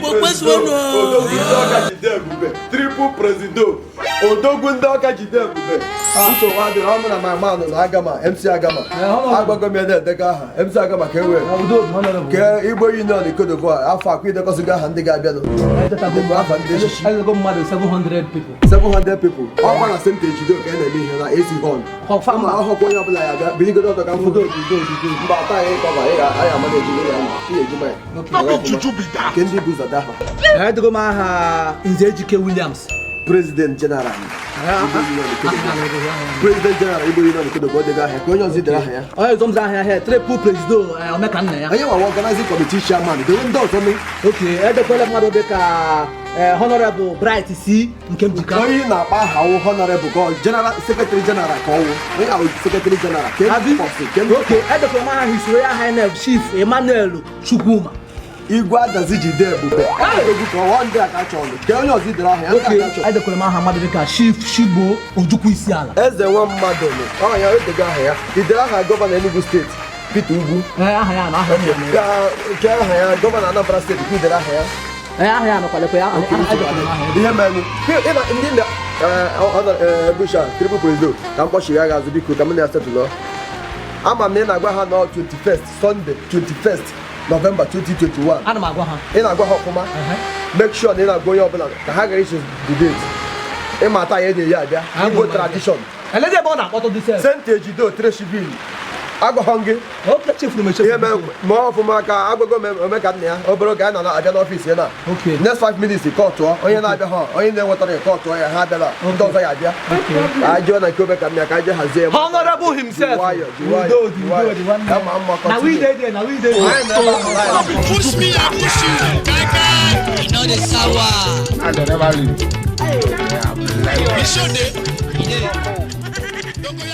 Igbo kwezuonu. Odogwu ndị Ọka jide ebube, triple presido, odogwu ndị Ọka jide ebube. Nsogbu adịrị. Ọmụ na my man na Agama, MC Agama, agbago m ya na-edega aha MC Agama ka e wee ka Igbo Union Cote d'Ivoire afọ akwa idekọsịgo aha ndị ga-abịanụ, dịkwa afa ndị echichi. Edego mmadụ 700 people. 700 people. Ọkwa na St. Ejido ka a na-eme ihe na AC Hall. Confirm. Ma ọhụkwa onye ọbụla ya abịa biligodo ọtọ ka m foto mba ọta anyị kọba ị ga-anyị ama na-ejide ya ị ga-eji ma ya nke ndị bụ ụzọ daha. Edego m aha Nze Ejike Williams. President General Igbo Union Cote d'Ivoire. President General Igbo Union Cote d'Ivoire, dego aha ka onye ọzọ idere aha ya. Onye ọzọ m zara aha ya, triple presido, Omeka nna ya. Onye nwa organizing committee chairman, dewe ndị ọzọ nụ. Ok, edekwala mmadụ dịka Honorable Bright C nke Njika. Onye ị na-akpa aha wụ honorable ka ọ general secretary general ka ọwụ onye ahụ secretary general ka Abi? ke ndị. Ok, edekwala m aha His Royal Highness Chief Emmanuel Chukwuma. Igwe Adazi jide ebube, odogwu ka ọwọ ndị a ka chọrọ ka onye ọzọ idere aha ya ndị a Ok, ka chọrọ. Edekwala m aha mmadụ dịka Chief Shigbo Ojukwu Isiala. Eze nwa mmadụ nụ ọ ya edego aha ya. Idere aha gọvanọ Enugu Steeti, Peter Ugwu? Ee, aha ya na aha ya nọ. Ka ke aha ya gọvanọ Anambra Steeti ka idere aha ya? Ee, aha ya nọkwalekwa ya. Edekwala m aha ya. Ihe menụ ịma ndị na Busha triple presido ka m kpọchiri agha azụ, biko, ka m na ya setụlụ. Ama m na ị na-agwa ha nọ 21st Sunday, 21st November 2021. Ana m agwa ha. Ị na-agwa ha ọfụma. Make sure na ị na-agwa onye ọbụla ka ha gara iche the date ịma taa ya na-eyi abịa Igbo tradition. Elezi ebe ọ na-akpọtụ dị sef? St. Ejido Treshiville, agwaghọ m gị. Ok, chefuru m echefu. Ihe mee ma ọfụma ka agwago m ome ka nna ya obere oge a na-abịa n'ọfịs ya na next 5 minutes ka ọ tụọ onye na-abịa ha, onye na-enwetara ya ka ọ tụọ ya, ha abịala, ndị ọzọ ya abịa ka anyị jee na nke obe ka nna ya ka anyị jee hazie ya. Honorable himself. Ji nwayọ, ji nwayọ, Udo ji dị, nwayọ. udo dị, nwanne. Kama mma Na we continue. dey there, na we dey there. Anyị nọ ebe ahụ live. Push me, I push you. Kai kai. You know the sour. I dey never leave. You sure dey?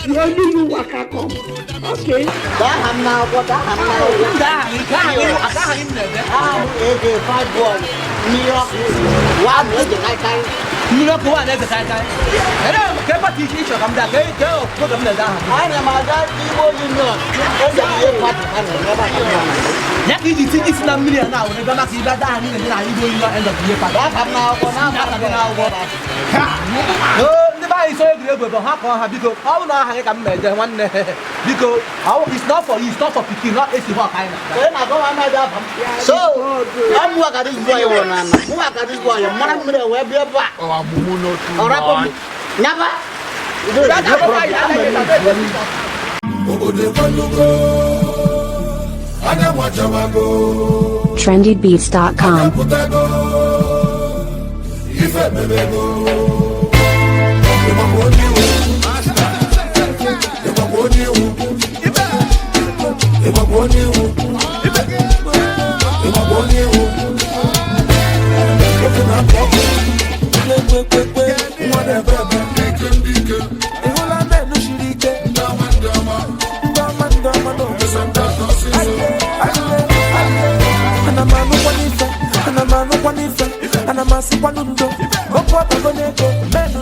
Only you waka come. Okay. Gaa m n'akwụkwọ, gaa m n'akwụkwọ. Ndị aha gị, ka aha gị, aka aha gị m na-ede. Aha m Eze Fine Boy, mmiri ọkụ, wa m eze kaikai. Mmiri ọkụ wa na-eze kaikai. Ere ka party ị chọrọ ka m daa, ka program na-ede aha gị. Ana m aga Igbo Union, eze ihe party ha na-eme ebe a ka m nọ. Ya ka iji tinye isi na mmiri a na-awụ ebe maka ibe ada aha niile dị na Igbo Union end of the year party. Gaa m n'akwụkwọ, Aka gị n'akwụkwọ. Oo, ndị be anyị so egwuregwu ebe ha kọọ ha, biko, ọ bụ na aha gị ka m na-eje, nwanne, biko, it's not for you, it's not for pikin, not esi hɔ ka anyị na-aga. Onye na-agwa m amaghị afa m. So, ọ mụwa ka this boy nwụrụ n'ala. Mụwa ka this boy mara mmiri wee bịa ebe a. Ọ rapụ m. Nyaba. Obodo ekwelugo, anya nwachawago. trendybeats.com. Pụtago ife mebego. Ịgbakwa onye iwu, ịgbakwa onye iwu, ịgbakwa onye iwu, ịgbakwa onye iwu. Ofe na-akpọ ọkụ nwa na-ebe ebe Ịhụla menu siri ike. Ndị ọma, ndị ọma. Ndị ọma, ndị ọma n'obodo. Ọsịsọ. Ana m anụkwa n'ife, ana m anụkwa n'ife, ana m asịkwanụ ndo okwu ọbago n'ego menu.